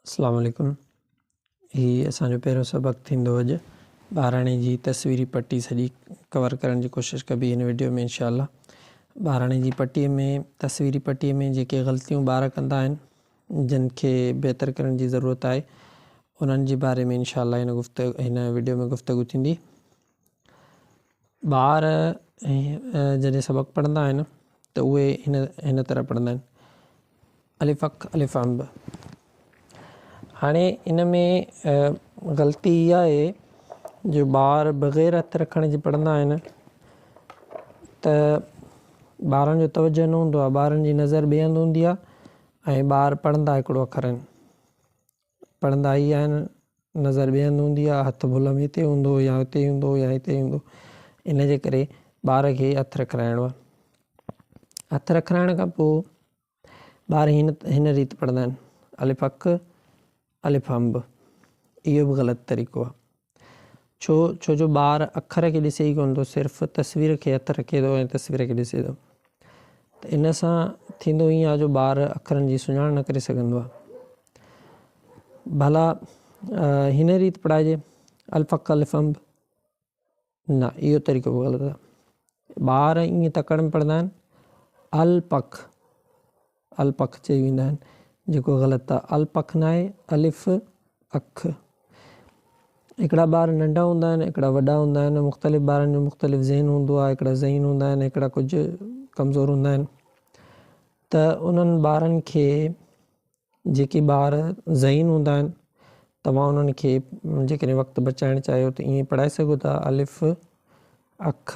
اسلام عليڪم هي اسان جو پهريون سبق ٿيندو اڄ ٻاراڻي جي تصويري پٽي سڄي ڪور ڪرڻ جي ڪوشش ڪبي هن وڊيو ۾ انشاء الله ٻاراڻي جي پٽي ۾ تصويري پٽي ۾ جيڪي غلطيون ٻار ڪندا آهن جن کي بهتر ڪرڻ جي ضرورت آهي انهن جي باري ۾ انشاء الله هن گفت هن وڊيو ۾ گفتگو ٿيندي ٻار جڏهن سبق پڙهندا آهن ته اهي هن هن طرح پڙهندا آهن الف اک الف انب هاڻي ان ۾ غلطي اها آهي جو ٻار بغير هٿ رکڻ جي پڙهندا آهن ته ٻارن جو توجه نه هوندو آهي ٻارن جي نظر ٻئي هنڌ هوندي آهي ۽ ٻار پڙهندا هڪڙو اکر آهن پڙهندا ئي آهن، نظر ٻئي هنڌ هوندي آهي، هٿ ڀل ۾ هتي هوندو يا هتي هوندو يا هتي هوندو، ان جي ڪري ٻار کي هٿ رکرائڻو آهي. هٿ رکرائڻ کان پوء ٻار هن هن ريت پڙهندا آهن، الف اک، الف انب، اهو به غلط طريقو آهي. ڇو ڇو جو ٻار اکر کي ڏسي ئي ڪونه ٿو صرف تصوير کي هٿ رکي ٿو ۽ تصوير کي ڏسي ٿو ته ان سان ٿيندو ائين آهي جو ٻار اکرن جي سڃاڻ نه ڪري سگهندو آهي ڀلا هن ريت پڙهائجي الف اک الف انب نه اهو طريقو به غلط آهي ٻار ائين تڪڙ ۾ پڙهندا آهن الپک الپک چئي ويندا آهن جيڪو غلط آهي الپک ناهي الف اک هڪڙا ٻار ننڍا هوندا آهن هڪڙا وڏا هوندا آهن مختلف ٻارن جو مختلف ذهن هوندو آهي هڪڙا ذهين هوندا آهن هڪڙا ڪجهه ڪمزور هوندا آهن ته انهن ٻارن کي جيڪي ٻار ذهين هوندا آهن توهان انهن کي جيڪڏهن وقت بچائڻ چاهيو ته ائين پڙهائي سگهو ٿا الف اک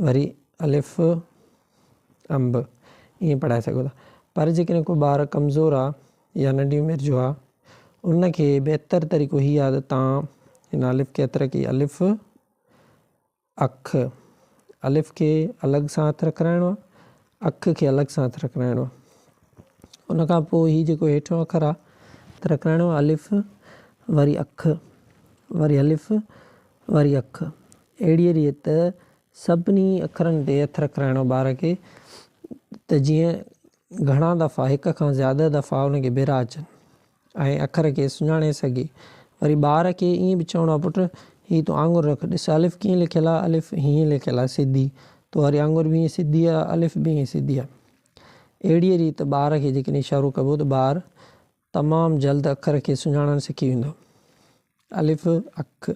وري الف انب ائين پڙهائي سگهو ٿا پر جيڪڏهن ڪو ٻار ڪمزور آ يا ننڍي عمر جو آ ان کي بهتر طريقو هي آ ته تان هن الف کي هٿ رکي الف اک، الف کي الڳ سان هٿ رکرائڻو آهي، اک کي الڳ سان هٿ رکرائڻو آهي. ان کان پوء هي جيڪو هيٺيون اکر آهي هٿ رکرائڻو آهي الف وري اک وري الف وري اک اهڙيء ريت سڀني اکرن تي هٿ رکرائڻو ٻار کي ته جيئن گهڻا دفعا هڪ کان زياده دفعا ان کي ڀيرا اچن. ۽ اکر کي سڃاڻي سگهي. وري ٻار کي ائين به چوڻو آهي پٽ هي تون آڱر رک ڏس الف ڪيئن لکيل آهي الف هيئن لکيل آهي سڌي تو واري آڱر به ائين سڌي آهي الف به ائين سڌي آهي. اهڙيء ريت ٻار کي جيڪڏهن اشارو ڪبو ته ٻار تمام جلد اکر کي سڃاڻڻ سکي ويندو. الف اک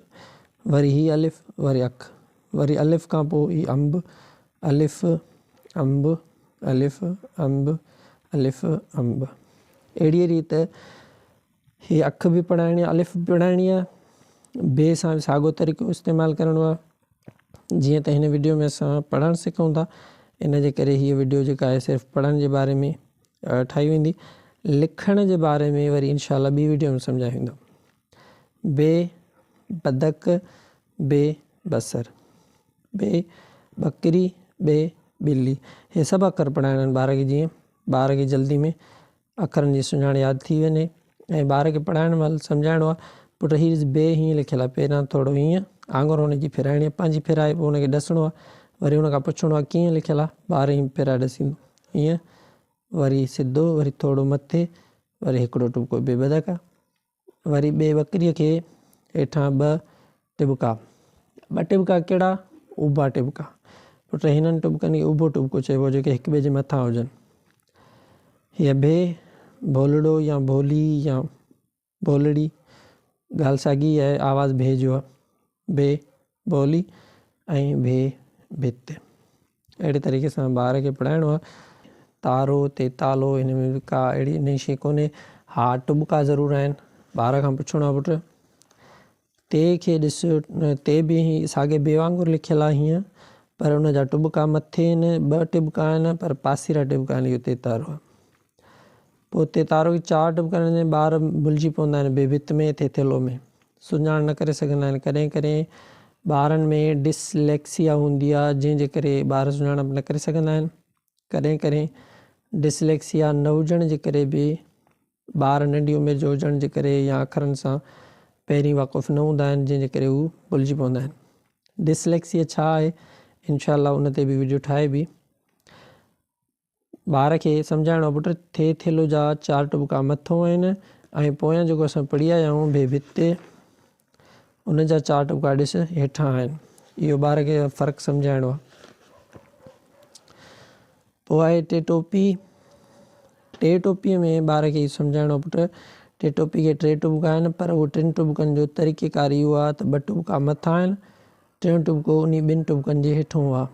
وري هي الف وري اک وري الف کان پوء هي انب الف انب الف انب الف انب اهڙيء ريت هي اک به پڙهائڻي آهي الف به پڙهائڻي آهي بي سان به ساڳو طريقو استعمال ڪرڻو آهي جيئن ته هن وڊيو ۾ اسان پڙهڻ سکون ٿا ان جي ڪري هيء وڊيو جيڪا آهي صرف پڙهڻ جي باري ۾ ٺاهي ويندي لکڻ جي باري ۾ وري انشاء الله ٻي وڊيو ۾ سمجهايو ويندو بي بدڪ بي بصر بي ٻڪري بي ٻلي هي سڀ اکر پڙهائڻا آهن ٻار کي جيئن ٻار کي جلدي ۾ اکرن جي سڃاڻ ياد ٿي وڃي ۽ ٻار کي پڙهائڻ مهل سمجهائڻو آهي پٽ هي ڏس بي هيئن لکيل آهي پهريان ٿورو هيئن آڱر هن جي ڦيرائڻي آهي پنهنجي ڦيرائي پوء هن کي ڏسڻو آهي وري هن کان پڇڻو آهي ڪيئن لکيل آهي ٻار هيئن ڦيرائي ڏسيندو هيئن وري سڌو وري ٿورو مٿي وري هڪڙو ٽٻڪو بي بدڪ وري ٻي ٻڪريء کي هيٺان ٻه ٽٻڪا ٻه ٽٻڪا ڪهڙا اڀا ٽٻڪا پٽ هنن ٽٻڪن کي اڀو ٽٻڪو چئبو جيڪي هڪ ٻئي جي مٿان هجن هيء بي ڀولڙو يا ڀولي يا ڀولڙي، ڳالهه ساڳي ئي آهي، آواز ڀي جو آهي. ڀي ڀولي ۽ ڀي ڀت. اهڙي طريقي سان ٻار کي پڙهائڻو آهي. تارو، تيتالو، هن ۾ به ڪا اهڙي نئين شيء ڪونهي. ها ٽٻڪا ضرور آهن. ٻار کان پڇڻو آهي پٽ تي کي ڏس، تي به ساڳي بي وانگر لکيل آهي هيئن، پر ان جا ٽٻڪا مٿي آهن، ٻه ٽٻڪا آهن، پر پاسيرا ٽٻڪا آهن، اهو تيتارو آهي. پوء تيتارو کي چار ٽٻڪا آهن، ٻار ڀلجي پوندا آهن، بي ڀت ۾ ٿيٿيلو ۾ سڃاڻ نه ڪري سگهندا آهن. ڪڏهن ڪڏهن ٻارن ۾ ڊسليڪسيا هوندي آهي، جنهن جي ڪري ٻار سڃاڻپ نه ڪري سگهندا آهن. ڪڏهن ڪڏهن ڊسليڪسيا نه هجڻ جي ڪري به ٻار ننڍي عمر جو هجڻ جي ڪري يا اکرن سان پهرين واقف نه هوندا آهن جنهن جي ڪري هو ڀلجي پوندا آهن. ڊسليڪسيا ڇا آهي انشاء الله ان تي به وڊيو ٺاهبي. ٻار کي سمجهائڻو آهي پٽ ٿي ٿيلهو جا 4 ٽٻڪا مٿو آهن ۽ پويان جيڪو اسان پڙهي آيا آهيون بي ڀت ان جا 4 ٽٻڪا ڏس هيٺان آهن. اهو ٻار کي فرق سمجهائڻو آهي. پوء آهي ٽي ٽوپي. ٽي ٽوپيء ۾ ٻار کي اهو سمجهائڻو آهي پٽ ٽي ٽوپي کي 3 ٽٻڪا آهن پر اهو 3 ٽٻڪن جو طريقيڪار اهو آهي ته 2 ٽٻڪا مٿان آهن، ٽيون ٽٻڪو انهي 2 ٽٻڪن جي هيٺون آهي.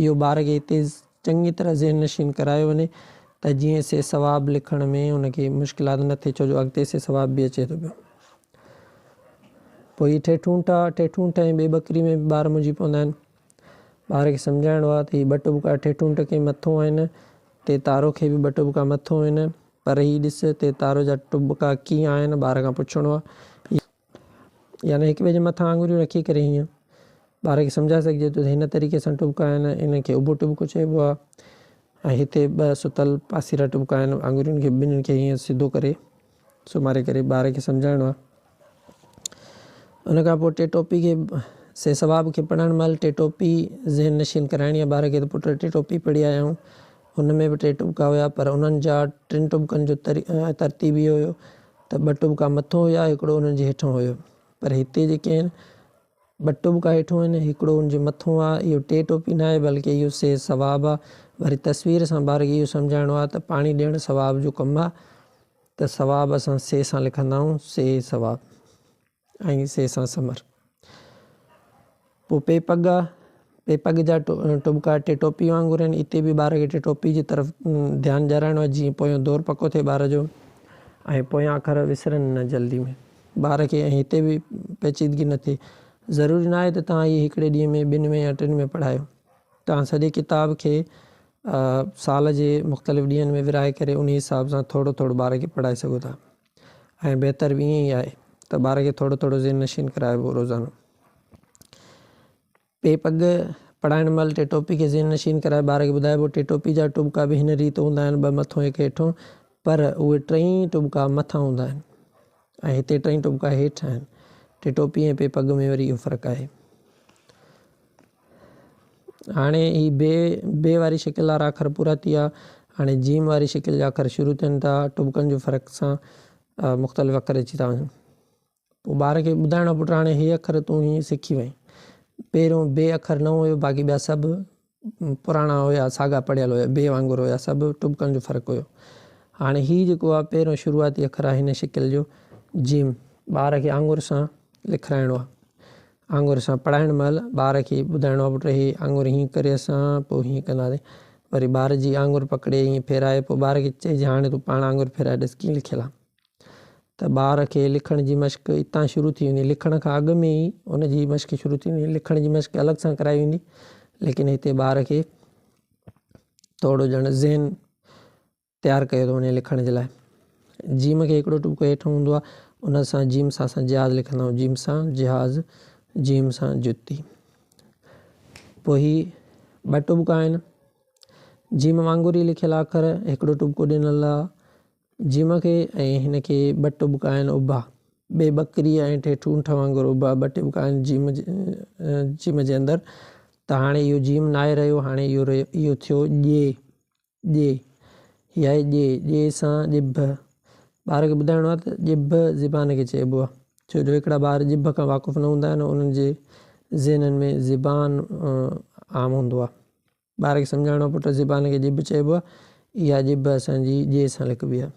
اهو ٻار کي هتي چڱي طرح ذهن نشين ڪرايو وڃي ته جيئن سي ثواب لکڻ ۾ ان کي مشڪلات نه ٿئي ڇو جو اڳتي سي ثواب به اچي ٿو پيو. پوء هي ٺيٺونٺ آ، ٺيٺونٺ ۽ ٻي ٻڪري ۾ به ٻار منجهي پوندا آهن. ٻار کي سمجهائڻو آ ته هي ٻه ٽٻڪا ٺيٺونٺ کي مٿو آهن، تي تارو کي به ٻه ٽٻڪا مٿو آهن، پر هي ڏس تي تارو جا ٽٻڪا ڪيئن آهن، ٻار کان پڇڻو آ. يعني هڪ ٻئي جي مٿان آڱريون رکي ڪري هيئن ٻار کي سمجهائي سگهجي ٿو ته هن طريقي سان ٽٻڪا آهن، ان کي اڀو ٽٻڪو چئبو آهي ۽ هتي ٻه ستل پاسيرا ٽٻڪا آهن، آڱرين کي ٻنهين کي هيئن سڌو ڪري سمهاري ڪري ٻار کي سمجهائڻو آهي. ان کان پوء ٽي ٽوپي کي سي ثواب کي پڙهڻ مهل ٽي ٽوپي ذهن نشين ڪرائڻي آهي ٻار کي ته پٽ ٽي ٽوپي پڙهي آيا آهيون، ان ۾ به ٽي ٽٻڪا هيا پر انهن جا ٽن ٽٻڪن جو ترتيب اهو هيو ته ٻه ٽٻڪا مٿو هيا هڪڙو انهن جي هيٺون هيو پر هتي جيڪي آهن ٻه ٽٻڪا هيٺون آهن هڪڙو ان جي مٿو آهي. اهو ٽي ٽوپي نه آهي بلڪه اهو سي ثواب آهي. وري تصوير سان ٻار کي اهو سمجهائڻو آهي ته پاڻي ڏيڻ ثواب جو ڪم آهي ته ثواب اسان سي سان لکندا آهيون، سي ثواب ۽ سي سان ثمر. پوء پي پڳ آ، پي پڳ جا ٽٻڪا ٽي ٽوپي وانگر آهن. اتي به ٻار کي ٽي ٽوپي جي طرف ڌيان ڏيارائڻو آهي جيئن پويون دور پڪو ٿئي ٻار جو ۽ پويان اکر وسرن نه جلدي ۾ ٻار کي ۽ هتي به پيچيدگي نه ٿئي. ضروري نه آهي ته توهان هي هڪڙي ڏينهن ۾ ٻن ۾ يا ٽن ۾ پڙهايو. توهان سڄي ڪتاب کي سال جي مختلف ڏينهن ۾ ورهائي ڪري انهي حساب سان ٿورو ٿورو ٻار کي پڙهائي سگهو ٿا ۽ بهتر به ائين ئي آهي ته ٻار کي ٿورو ٿورو ذهن نشين ڪرائبو روزانو. پي پڳ پڙهائڻ مهل ٽي ٽوپي کي ذهن نشين ڪرائي ٻار کي ٻڌائبو ٽي ٽوپي جا ٽٻڪا به هن ريت هوندا آهن ٻه مٿو هڪ هيٺو پر اهي ٽئي ٽٻڪا مٿان هوندا آهن ۽ هتي ٽئي ٽٻڪا هيٺ آهن. ٽي ٽوپي ۽ پي پڳ ۾ وري اهو فرق آهي. هاڻي هي بي بي واري شڪل وارا اکر پورا ٿي ويا. هاڻي جيم واري شڪل جا اکر شروع ٿين ٿا. ٽٻڪن جو فرق سان مختلف اکر اچي ٿا وڃن. پوء ٻار کي ٻڌائڻو پٽ هاڻي هي اکر تون هيئن سکي وئين. پهريون بي اکر نه هيو باقي ٻيا سڀ پراڻا هيا ساڳا پڙهيل هيا بي وانگر هيا سڀ ٽٻڪن جو فرق هيو. هاڻي هي جيڪو آهي پهريون شروعاتي اکر آهي هن شڪل جو جيم ٻار کي آڱر سان لکرائڻو آهي. آڱر سان پڙهائڻ مهل ٻار کي ٻڌائڻو آهي پٽ هي آڱر هيئن ڪري اسان پوء هيئن ڪنداسين. وري ٻار جي آڱر پڪڙي هيئن ڦيرائي پوء ٻار کي چئجي هاڻي تون پاڻ آڱر ڦيرائي ڏس ڪيئن لکيل آهي. ته ٻار کي لکڻ جي مشق اتان شروع ٿي ويندي، لکڻ کان اڳ ۾ ئي ان جي مشق شروع ٿي ويندي، لکڻ جي مشق الڳ سان ڪرائي ويندي، ليڪن هتي ٻار کي ٿورو ڄڻ ذهن تيار ڪيو ٿو وڃي لکڻ جي لاء. جيم کي هڪڙو ٽٻڪو هيٺ هوندو آهي، ان سان جيم سان اسان جهاز لکندا آهيون، جيم سان جهاز، جيم سان جتي. پوء هي ٻه ٽٻڪا آهن، جيم وانگر ئي لکيل اکر، هڪڙو ٽٻڪو ڏنل آهي جيم کي ۽ هن کي ٻه ٽٻڪا آهن اڀا، ٻي ٻڪريء ۽ ٺيٺ اونٺ وانگر اڀا ٻه ٽٻڪا آهن جيم جيم جي اندر ته هاڻي اهو جيم ناهي رهيو هاڻي اهو رهيو اهو ٿيو ڄي ڄي هي آهي ڄي ڄي سان ڄڀ ٻار کي ٻڌائڻو آهي ته ڄڀ زبان کي چئبو آهي ڇو جو هڪڙا ٻار ڄڀ کان واقف نه هوندا آهن انهن جي ذهنن ۾ زبان عام هوندو آهي. ٻار کي سمجهائڻو پٽ زبان کي ڄڀ چئبو آهي، اها ڄڀ اسان جي ڄي سان لکبي آهي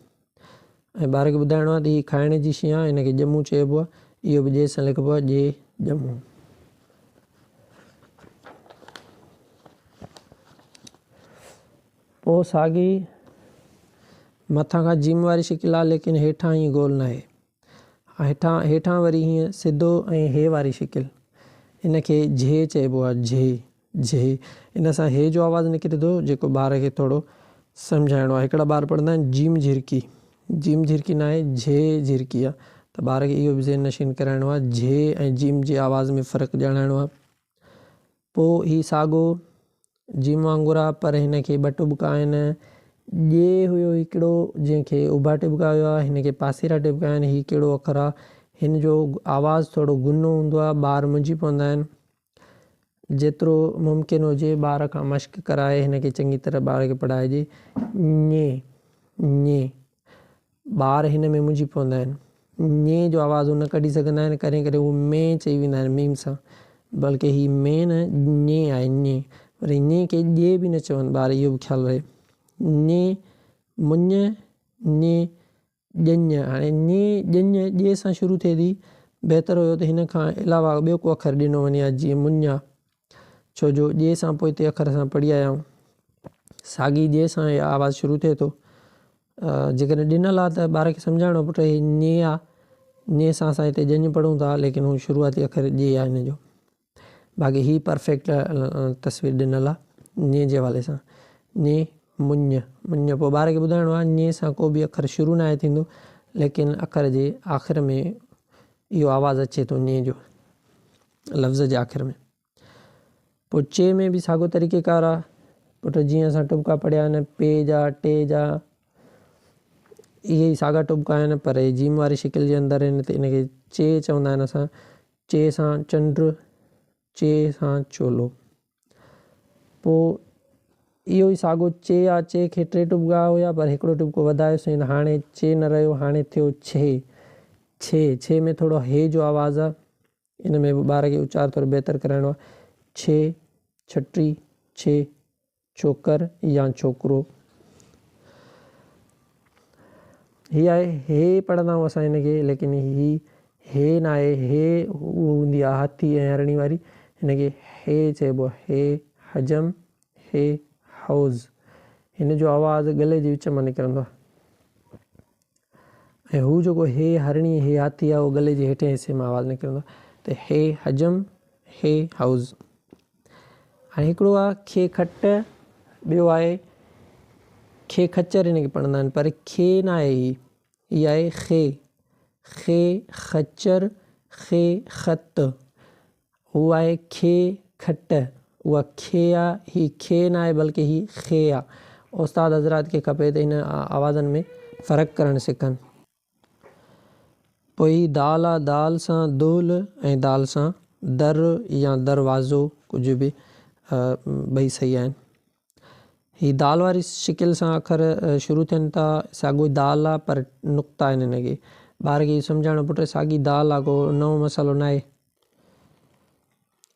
۽ ٻار کي ٻڌائڻو آهي ته هي کائڻ جي شيء آهي هن کي ڄمون چئبو آهي، اهو به ڄي سان لکبو آهي، ڄي ڄمون. پوء ساڳي مٿان کان جيم واري شڪل آهي ليڪن هيٺان ائين گول ناهي. هيٺان هيٺان وري هيئن سڌو ۽ هي واري شڪل ان کي جهي چئبو آهي، جهي. جهي ان سان هي جو آواز نڪري ٿو جيڪو ٻار کي ٿورو سمجهائڻو آهي. هڪڙا ٻار پڙهندا آهن جيم جهرڪي، جيم جهرڪي ناهي جهي جهرڪي آهي ته ٻار کي اهو به ذهن نشين ڪرائڻو آهي جهي ۽ جيم جي آواز ۾ فرق ڄاڻائڻو آهي. پوء هي ساڳو جيم وانگر آهي پر هن کي ٻه ٽٻڪا آهن. ڄي هيو هڪڙو جنهن کي اڀا ٽٻڪا هيا هن کي پاسيرا ٽٻڪا آهن. هي ڪهڙو اکر آهي؟ هن جو آواز ٿورو گنو هوندو آهي ٻار منجهي پوندا آهن. جيترو ممڪن هجي ٻار کان مشق ڪرائي هن کي چڱي طرح ٻار کي پڙهائجي. ڃ، ڃ، ٻار هن ۾ منجهي پوندا آهن. ڃ جو آواز هو نه ڪڍي سگهندا آهن، ڪڏهن ڪڏهن هو م چئي ويندا آهن ميم سان، بلڪه هي م نه ڃ آهي ڃ. وري ڃ کي ڄ به نه چون ٻار، اهو به خيال رهي. ڃ مڃ، ڃ ڄڃ. هاڻي ڃ ڄڃ ڄ سان شروع ٿئي ٿي، بهتر هيو ته هن کان علاوه ٻيو ڪو اکر ڏنو وڃي ها جيئن مڃ آ، ڇو جو ڄ سان پوئتي اکر اسان پڙهي آيا آهيون، ساڳي ڄ سان هي آواز شروع ٿئي ٿو. جيڪڏهن ڏنل آ ته ٻار کي سمجهائڻو پٽ هي ڃ آ، ڃ سان اسان هتي ڄڃ پڙهون ٿا، ليڪن هو شروعاتي اکر ڄ آ هن جو. باقي هي پرفيڪٽ تصوير ڏنل آ ڃ جي حوالي سان. ڃ مڃ، مڃ. پوء ٻار کي ٻڌائڻو آ ڃ سان ڪو به اکر شروع ناهي ٿيندو، ليڪن اکر جي آخر ۾ اهو آواز اچي ٿو ڃ جو، لفظ جي آخر ۾. پوء چي ۾ به ساڳيو طريقي ڪار آ پٽ، جيئن اسان ٽٻڪا پڙهيا آهن پي جا، ٽي جا، اهي ئي ساڳا ٽٻڪا آهن، پر هي جيم واري شڪل جي اندر آهن ته ان کي چي چوندا آهن اسان. چي سان چنڊ، چي سان چولو. پوء اهو ئي ساڳو چي آ، چي کي ٽي ٽٻڪا هيا پر هڪڙو ٽٻڪو وڌايوسين ته هاڻي چي نه رهيو، هاڻي ٿيو ڇي. ڇي، ڇي ۾ ٿورو هي جو آواز آ، ان ۾ به ٻار کي اچار ٿورو بهتر ڪرائڻو آهي. ڇي، ڇٽي، ڇي، ڇوڪر يا ڇوڪرو. هي آهي هي پڙهندا آهيون اسان هن کي، ليڪن هي هي نه آهي، هي اهو هوندي آهي هاٿي ۽ هرڻي واري، هن کي هي چئبو آهي. هي حجم، هي حوض. هن جو آواز ڳلي جي وچ مان نڪرندو آهي ۽ هو جيڪو هي هرڻي هي هاٿي آهي اهو ڳلي جي هيٺين حصي مان آواز نڪرندو آهي ته هي حجم، هي حوض. هاڻي هڪڙو آهي کي کٽ، ٻيو آهي کي خچر هن کي پڙهندا آهن پر کي نه آهي هي، هي آهي خي، خي خچر، خي خط. هو آهي کي کٽ، اها کي آ، هي کي نه آهي بلڪه هي خي آ. استاد حضرات کي کپي ته هن آوازن ۾ فرق ڪرڻ سکن. پوء هي دال آ، دال سان دهل ۽ دال سان در يا دروازو ڪجهه به ٻئي صحيح آهن. هي دال واري شڪل سان اکر شروع ٿين ٿا، ساڳو دال آ پر نقطا آهن هن کي. ٻار کي اهو سمجهائڻو پٽ ساڳي دال آ ڪو نئون مسئلو ناهي.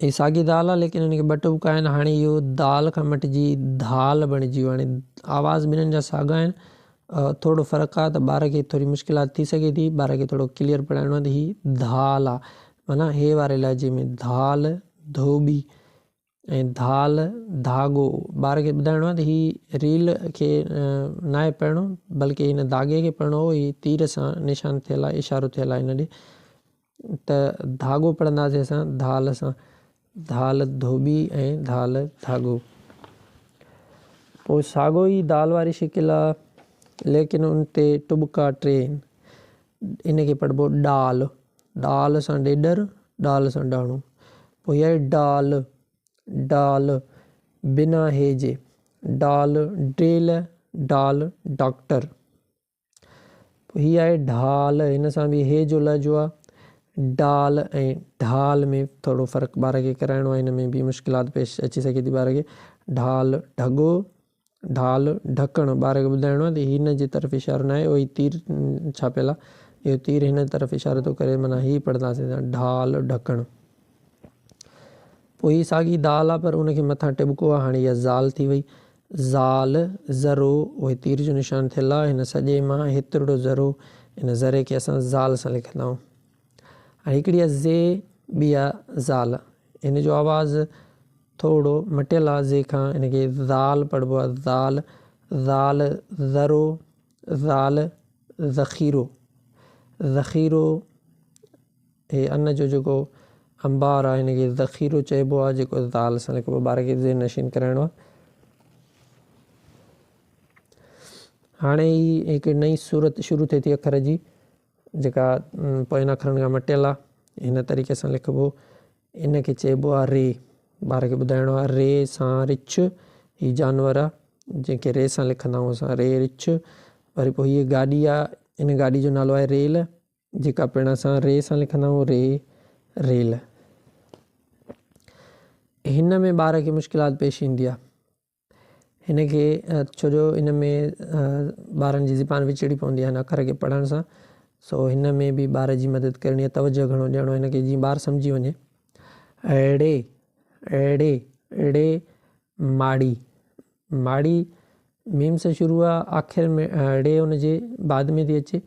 هي ساڳي دال آ ليڪن ان کي ٻه ٽٻڪا آهن. هاڻي اهو دال کان مٽجي ڌال بڻجي ويو. هاڻي آواز ٻنهن جا ساڳا آهن، ٿورو فرق آ ته ٻار کي ٿوري مشڪلات ٿي سگهي ٿي. ٻار کي ٿورو ڪليئر پڙهائڻو آ ته هي ڌال آ، معنيٰ هي واري لهجي ۾ ڌال ڌوٻي ۽ ڌال ڌاڳو. ٻار کي ٻڌائڻو آ ته هي ريل کي ناهي پڙهڻو بلڪه هن ڌاڳي کي پڙهڻو هو. هي تير سان نشان ٿيل آ، اشارو ٿيل آ هن ڏي ته ڌاڳو پڙهنداسين اسان ڌال سان، ڌال ڌوٻي ۽ ڌال ڌاڳو. پوء ساڳو ئي دال واري شڪل آ ليڪن ان تي ٽٻڪا ٽي آهن. ان کي پڙهبو ڏال، ڏال سان ڏيڏر، ڏال سان ڏاڻو. پوء هي آهي ڊال، ڊال بنا هي جي، ڊال ڊيل، ڊال ڊاڪٽر. پوء هي آهي ڍال، هن سان به هي جو لهجو آهي. ڊال ۽ ڍال ۾ ٿورو فرق ٻار کي ڪرائڻو آهي، هن ۾ به مشڪلات پيش اچي سگهي ٿي ٻار کي. ڍال ڍڳو، ڍال ڍڪڻ. ٻار کي ٻڌائڻو آهي ته هن جي طرف اشارو ناهي، اهو ئي تير ڇاپيل آهي، اهو تير هن طرف اشارو ٿو ڪري، معنيٰ هي پڙهنداسين اسان ڍال ڍڪڻ. پوء هي ساڳي دال آهي پر ان کي مٿان ٽٻڪو آهي، هاڻي اها زال ٿي وئي. زال، ذرو، اهي تير جو نشان ٿيل آهي، هن سڄي مان هيترڙو ذرو، ان ذري کي اسان زال سان لکندا آهيون. هاڻي هڪڙي آهي زي، ٻي آهي زال. هن جو آواز ٿورو مٽيل آهي زي کان، هن کي زال پڙهبو آهي، زال، زال، ذرو، زال، ذخيرو، ذخيرو. هي ان جو جيڪو انبار آهي هن کي ذخيرو چئبو آهي، جيڪو زال سان لکبو آهي. ٻار کي ذهن نشين ڪرائڻو آهي. هاڻي هي هڪ نئين صورت شروع ٿئي ٿي اکر جي، جيڪا پوين اکرن کان مٽيل آهي. هن طريقي سان لکبو، ان کي چئبو آهي ري. ٻار کي ٻڌائڻو آهي ري سان رڇ، هي جانور آهي جنهن کي ري سان لکندا آهيون اسان، ري رڇ. وري پوء هيء گاڏي آهي، ان گاڏي جو نالو آهي ريل، جيڪا پڻ اسان ري سان لکندا آهيون، ري ريل. هن ۾ ٻار کي مشڪلات پيش ايندي آهي. هن کي ڇو جو ان ۾ ٻارن جي زبان وچڙي پوندي آهي هن اکر کي پڙهڻ سان سو هن ۾ به ٻار جي مدد ڪرڻي آهي توجه گهڻو ڏيڻو هن کي جيئن ٻار سمجهي وڃي. ڙي، ڙي، ڙي، ماڙي، ماڙي ميم سان شروع آ آخر ۾ ڙي ان جي بعد ۾ ٿي اچي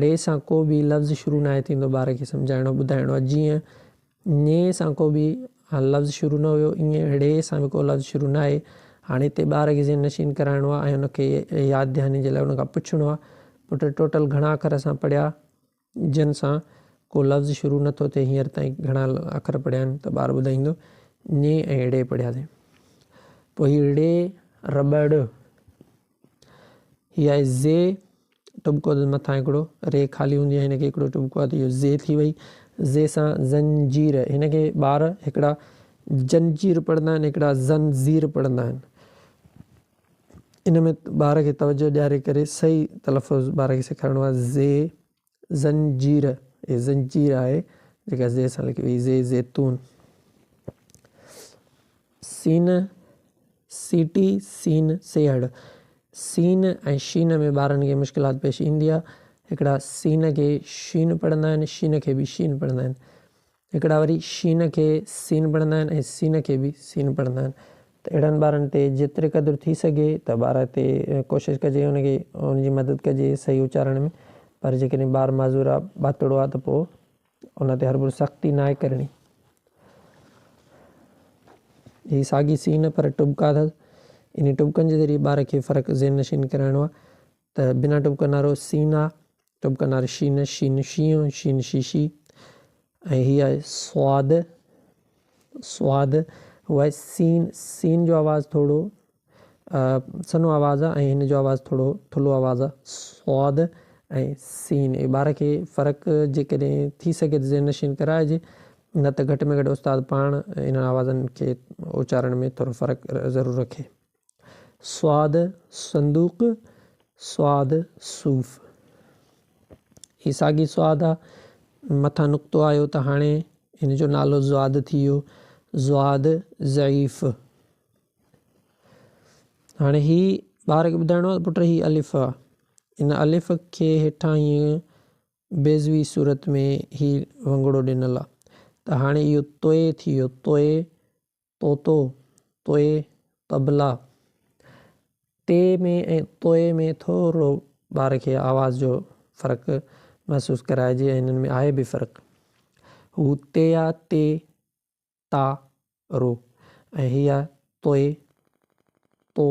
ڙي سان ڪو به لفظ شروع ناهي ٿيندو ٻار کي سمجهائڻو ٻڌائڻو آ جيئن ڃ سان ڪو به لفظ شروع نه هيو ائين ڙي سان به ڪو لفظ شروع ناهي هاڻي هتي ٻار کي ذهن نشين ڪرائڻو آ ۽ ان کي ياد دهاني جي لاء ان کان پڇڻو آ پٽ ٽوٽل گهڻا اکر اسان پڙهيا جن سان ڪو لفظ شروع نه ٿو ٿئي هينئر تائين گهڻا اکر پڙهيا آهن ته ٻار ٻڌائيندو ڃ ۽ ڙي پڙهياسين پوء هي ڙي رٻڙ هي آهي زي ٽٻڪو اٿس مٿان هڪڙو ري خالي هوندي آهي هن کي هڪڙو ٽٻڪو آهي ته اهو زي ٿي وئي زي سان زنجير هن کي ٻار هڪڙا جنجير پڙهندا آهن هڪڙا زنجير پڙهندا آهن ان ۾ ٻار کي توجه ڏياري ڪري صحيح تلفظ ٻار کي سيکارڻو آهي زي زنجير هي زنجير آهي جيڪا زي سان لکي وئي زي زيتون سين سيٽي سين سيهڙ سين ۽ شين ۾ ٻارن کي مشڪلات پيش ايندي آهي هڪڙا سين کي شين پڙهندا آهن شين کي به شين پڙهندا آهن هڪڙا وري شين کي سين پڙهندا آهن ۽ سين کي به سين پڙهندا آهن ته اهڙن ٻارن تي جيتري قدر ٿي سگهي ته ٻار تي ڪوشش ڪجي ان کي ان جي مدد ڪجي صحيح اچارڻ ۾ پر جيڪڏهن ٻار معذور آهي ٻاتڙو آهي ته پوء ان تي هربر سختي ناهي ڪرڻي. هي ساڳي سين پر ٽٻڪا اٿس انهي ٽٻڪن جي ذريعي ٻار کي فرق ذهن نشين ڪرائڻو آهي ته بنا ٽٻڪن وارو سين آ، ٽٻڪن وارو شين، شين شينهن، شين شيشي ۽ هي آهي صاد، صاد هو آهي سين، سين جو آواز ٿورو سنهو آواز آ ۽ هن جو آواز ٿورو ٿلهو آواز آ، صاد ۽ سين. اهي ٻار کي فرق جيڪڏهن ٿي سگهي ته ذهن نشين ڪرائجي نه ته گهٽ ۾ گهٽ استاد پاڻ انهن آوازن کي اچارڻ ۾ ٿورو فرق ضرور رکي. صاد صندوق، صاد صوف. هي ساڳي صاد آ، مٿان نقطو آيو ته هاڻي هن جو نالو ضاد ٿي ويو، ضاد ضعيف. هاڻي هي ٻار کي ٻڌائڻو آ ته پٽ هي الف آ، ان الف کي هيٺان هيئن بيضوي صورت ۾ هي ونگڙو ڏنل آ ته هاڻي اهو طوئي ٿي ويو، طوئي طوطو، طوئي، طبلا. تي ۾ ۽ طوئي ۾ ٿورڙو ٻار کي آواز جو فرق محسوس ڪرائجي ۽ انهن ۾ آهي به فرق. هو تي آ تي، تا، رو ۽ هي آ طوئي، تو،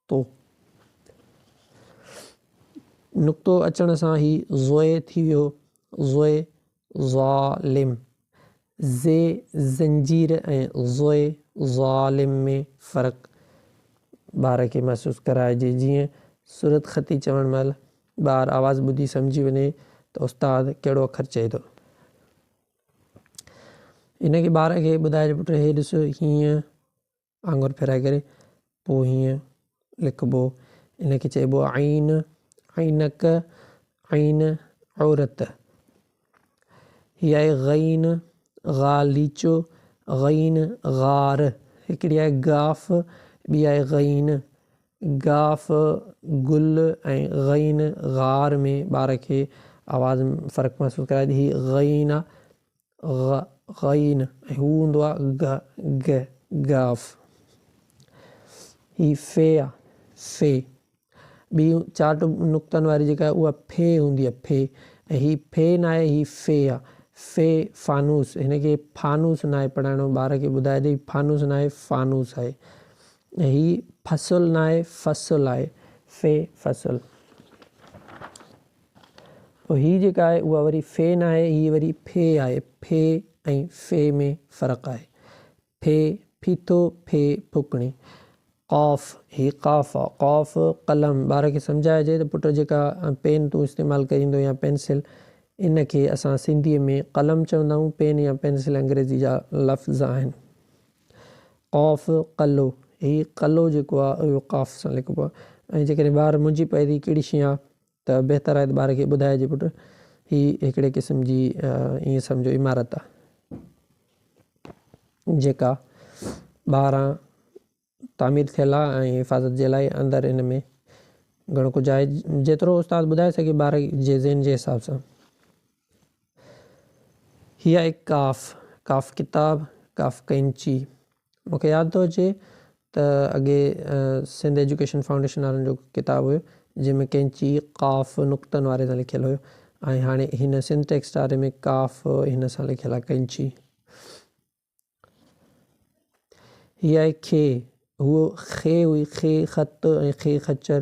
تو. نقطو اچڻ سان هي زوئي ٿي ويو، زوئي، ظالم. زي زنجير ۽ زوئي ظالم ۾ فرق ٻار کي محسوس ڪرائجي جيئن صورتخطي چوڻ مهل ٻار آواز ٻڌي سمجهي وڃي ته استاد ڪهڙو اکر چئي ٿو. ان کي ٻار کي ٻڌائجي پٽ هي ڏس هيئن آڱر ڦيرائي ڪري پوء هيئن لکبو ان کي چئبو عين عينڪ عين عورت هي آهي غين غاليچو غين غار هڪڙي آهي گاف ٻي آهي غين گاف گل ۽ غين غار ۾ ٻار کي آواز ۾ فرق محسوس ڪرائجي هي غين آ غ غين ۽ هو هوندو آ غ گ گاف. هي في آ في. ٻي چار نقطن واري جيڪا آهي اها في هوندي آ في ۽ هي في ناهي هي في آ في فانوس هن کي فانوس ناهي پڙهائڻو ٻار کي ٻڌائجي هي فانوس ناهي فانوس آهي ۽ هي فصل ناهي فصل آهي في فصل. پوء هي جيڪا آهي اها وري في ناهي هي وري ڦي آهي ڦي ۽ في ۾ فرق آهي ڦي ڦيٿو ڦي ڦوڪڻي قاف هي قاف آ قاف قلم ٻار کي سمجهائجي ته پٽ جيڪا پين تون استعمال ڪريندو يا پينسل ان کي اسان سنڌيء ۾ قلم چوندا آهيون پين يا پينسل انگريزي جا لفظ آهن قاف قلو هي قلو جيڪو آ اهو قاف سان لکبو آ ۽ جيڪڏهن ٻار منجهي پئي ته هي ڪهڙي شيء آ ته بهتر آهي ته ٻار کي ٻڌائجي پٽ هي هڪڙي قسم جي ائين سمجهو عمارت آهي جيڪا ٻاهران تعمير ٿيل آهي ۽ حفاظت جي لاء اندر ان ۾ گهڻو ڪجهه آهي جيترو استاد ٻڌائي سگهي ٻار جي ذهن جي حساب سان. هي آهي ڪاف، ڪاف ڪتاب، ڪاف قينچي. مون کي ياد ٿو اچي ته اڳي سنڌ ايجوڪيشن فائونڊيشن وارن جو ڪتاب هيو جنهن ۾ قينچي قاف نقطن واري سان لکيل هيو ۽ هاڻي هن سنڌ ٽيڪسٽ واري ۾ ڪاف هن سان لکيل آهي قينچي. هي آهي کي، هوء خي هئي، خي خط ۽ خي خچر،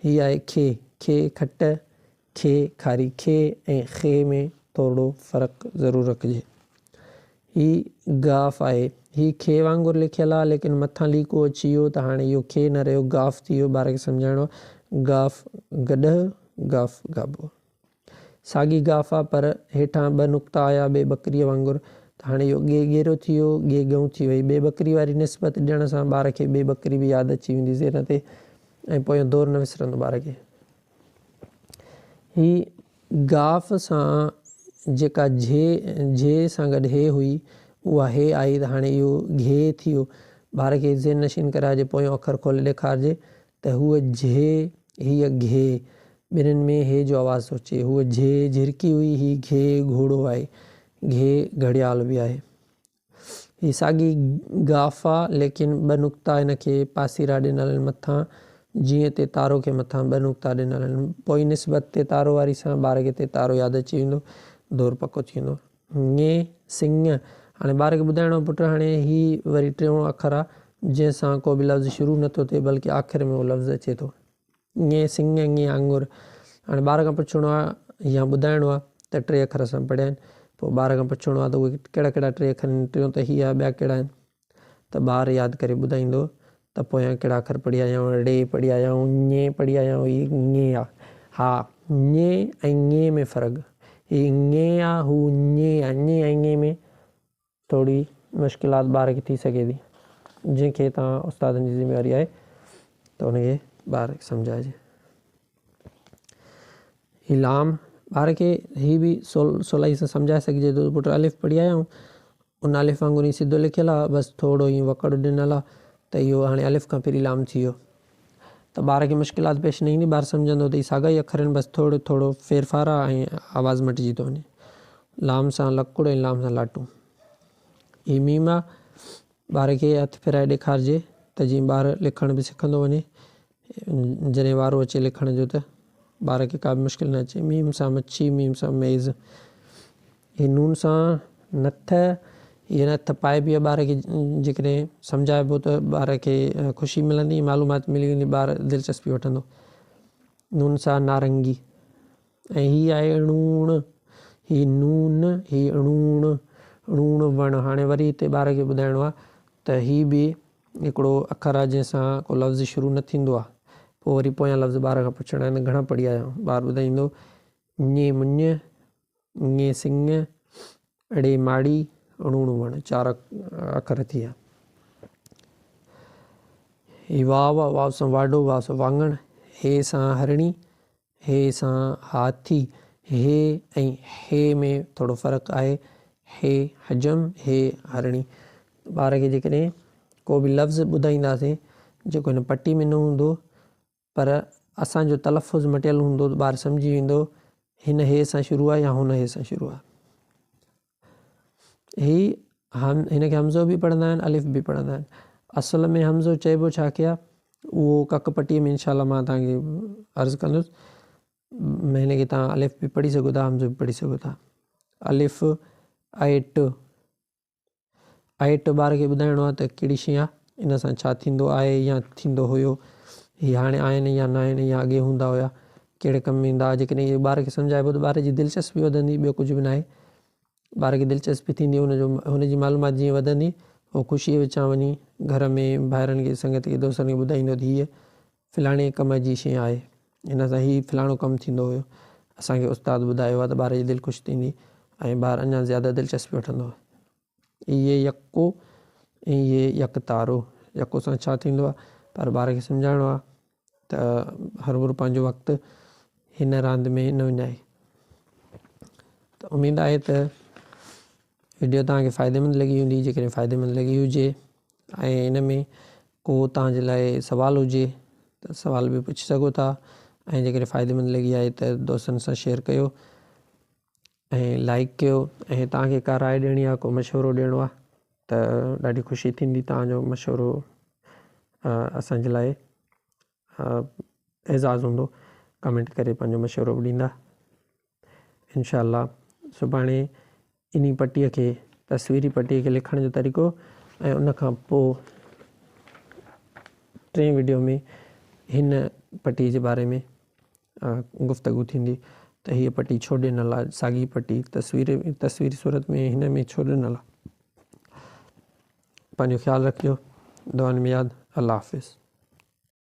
هي آهي کي، کي کٽ، کي کاري، کي ۽ خي ۾ ٿورڙو فرق ضرور رکجي. هي گاف آهي، هي کي وانگر لکيل آهي ليڪن مٿان ليڪو اچي ويو ته هاڻي اهو کي نه رهيو گاف ٿي ويو، ٻار کي سمجهائڻو آهي، گاف گڏهه، گاف گابو. ساڳي گاف آ پر هيٺان ٻه نقطا آيا ٻي ٻڪريء وانگر ته هاڻي اهو ڳي ڳيرو ٿي ويو، ڳي ڳئون ٿي وئي. ٻي ٻڪري واري نسبت ڏيڻ سان ٻار کي ٻي ٻڪري به ياد اچي ويندي ذهن تي ۽ پويون دور نه وسرندو ٻار کي. هي گاف سان جيڪا جھي، جھي سان گڏ هي هئي اها هي آئي ته هاڻي اهو گھي ٿي ويو. ٻار کي ذهن نشين ڪرائجي پويون اکر کولي ڏيکارجي ته هوء جھي، هيء گھي، ٻنهين ۾ هي جو آواز ٿو اچي. هوء جھي جھرڪي هئي، هي گھي گھوڙو آهي. گھي گھڙيال به آهي. هي ساڳي گاف آ، ليڪن ٻه نقطا هن کي پاسيرا ڏنل آهن مٿان، جيئن تي تارو کي مٿان ٻه نقطا ڏنل آهن. پوئين نسبت تي تارو واري سان ٻار کي تي تارو ياد اچي ويندو، دور پڪو ٿي ويندو. ڱ، سڱ، هاڻي ٻار کي ٻڌائڻو پٽ هاڻي هي وري ٽيون اکر آ جنهن سان ڪو به لفظ شروع نه ٿو ٿئي بلڪه آخر ۾ اهو لفظ اچي ٿو. ڱ، سڱ، ڱ آڱر، هاڻي ٻار کان پڇڻو آ يا ٻڌائڻو آ ته ٽي اکر اسان پڙهيا آهن پوء ٻار کان پڇڻو آ ته اهي ڪهڙا ڪهڙا ٽي اکر آهن ٽيون ته هي آ ٻيا ڪهڙا آهن ته ٻار ياد ڪري ٻڌائيندو ته پويان ڪهڙا اکر پڙهي آيا آهيون، ڙي پڙهي آيا آهيون، ڃ پڙهي آيا آهيون، هي ڱ آ. ها ڃ ۽ ڱ ۾ فرق، هي ڱ آ، هو ڃ آ، ڃ ۽ ڱ ۾ ٿوري مشڪلات ٻار کي ٿي سگهي ٿي، جنهن کي توهان استادن جي ذميواري آهي ته ان کي ٻار کي سمجهائجي. هي لام ٻار کي هي به سولائي سان سمجهائي سگهجي ٿو ته پٽ الف پڙهي آيا آهيون ان الف وانگر ائين سڌو لکيل آهي بس ٿورو ائين وڪڙ ڏنل آهي ته اهو هاڻي الف کان ڦري لام ٿي ويو ته ٻار کي مشڪلات پيش نه ايندي ٻار سمجهندو ته هي ساڳا ئي اکر آهن بس ٿورو ٿورو ڦيرڦار آهي ۽ آواز مٽجي ٿو وڃي لام سان لڪڙ ۽ لام سان لاٽون هي ميم آهي ٻار کي هٿ ڦيرائي ڏيکارجي ته جيئن ٻار لکڻ به سکندو وڃي جڏهن وارو اچي لکڻ جو ته ٻار کي ڪا به مشڪل نه اچي. ميم سان مڇي، ميم سان ميز. هي نون سان نٿ، هيء نٿ پائبي آهي ٻار کي جيڪڏهن سمجهائبو ته ٻار کي خوشي ملندي معلومات ملي ويندي ٻار دلچسپي وٺندو. نون سان نارنگي ۽ هي آهي ڻوڻ، هي نون، هي ڻوڻ، ڻوڻ وڻ. هاڻي وري هتي ٻار کي ٻڌائڻو آهي ته هي به هڪڙو اکر آهي جنهن سان ڪو لفظ شروع نه ٿيندو آهي پوء وري پويان لفظ ٻار کان پڇڻا آهن گهڻا پڙهي آيا آهيو ٻار ٻڌائيندو ڃ مڃ، ڱ سڱ، ڙ ماڙي، ڻ وڻ چار اکر ٿي ويا. هي واو آهي واو سان واڍو واو سان واڱڻ، هي سان هرڻي، هي سان هاٿي، هي ۽ هي ۾ ٿورو فرق آهي، هي حجم، هي هرڻي. ٻار کي جيڪڏهن ڪو به لفظ ٻڌائينداسين جيڪو هن پٽي ۾ نه هوندو پر اسان جو تلفظ مٽيل هوندو ته ٻار سمجهي ويندو هن هي سان شروع آهي يا هن هي سان شروع آهي. هي هن کي همزو به پڙهندا آهن الف به پڙهندا آهن. اصل ۾ همزو چئبو ڇا کي آهي اهو ڪڪ پٽي ۾ انشاء الله مان توهان کي عرض ڪندس. هن کي توهان الف به پڙهي سگهو ٿا همزو به پڙهي سگهو ٿا. الف ائٽ ائٽ ٻار کي ٻڌائڻو آهي ته ڪهڙي شيء آهي ان سان ڇا ٿيندو آهي يا ٿيندو هيو هي هاڻي آهن يا نه آهن يا اڳي هوندا هيا ڪهڙي ڪم ۾ ايندا هئا جيڪڏهن اهو ٻار کي سمجهائبو ته ٻار جي دلچسپي وڌندي ٻيو ڪجهه به ناهي ٻار کي دلچسپي ٿيندي ان جو هن جي معلومات جيئن وڌندي هو خوشيء وچان وڃي گهر ۾ ڀائرن کي سنگت کي دوستن کي ٻڌائيندو ته هيء فلاڻي ڪم جي شيء آهي هن سان هي فلاڻو ڪم ٿيندو هيو اسان کي استاد ٻڌايو آهي ته ٻار جي دل خوش ٿيندي ۽ ٻار اڃا زياده دلچسپي وٺندو. اهي يڪو ۽ اهي يڪتارو يڪو سان ڇا ٿيندو آهي پر ٻار کي سمجهائڻو آهي ته هرڀرو پنهنجو وقت هن راند ۾ نه وڃائي ته اميد آهي ته وڊيو توهان کي فائديمند لڳي هوندي جيڪڏهن فائديمند لڳي هجي. ۽ ان ۾ ڪو توهان جي لاء سوال هجي ته سوال به پڇي سگهو ٿا ۽ جيڪڏهن فائديمند لڳي آهي ته دوستن سان شيئر ڪيو ۽ لائڪ ڪيو ۽ توهان کي ڪا راء ڏيڻي آهي ڪو مشورو ڏيڻو آهي ته ڏاڍي خوشي ٿيندي توهان جو مشورو اسان جي لاء اعزاز هوندو ڪمينٽ ڪري پنهنجو مشورو به ڏيندا انشاء الله سڀاڻي انهي پٽي کي تصويري پٽي کي لکڻ جو طريقو ۽ ان کان پوء ٽئين وڊيو ۾ هن پٽي جي باري ۾ گفتگو ٿيندي ته هيء پٽي ڇو ڏنل آهي ساڳي پٽي تصوير تصويري صورت ۾ هن ۾ ڇو ڏنل آهي پنهنجو خيال رکجو دعائن ۾ ياد الله حافظ.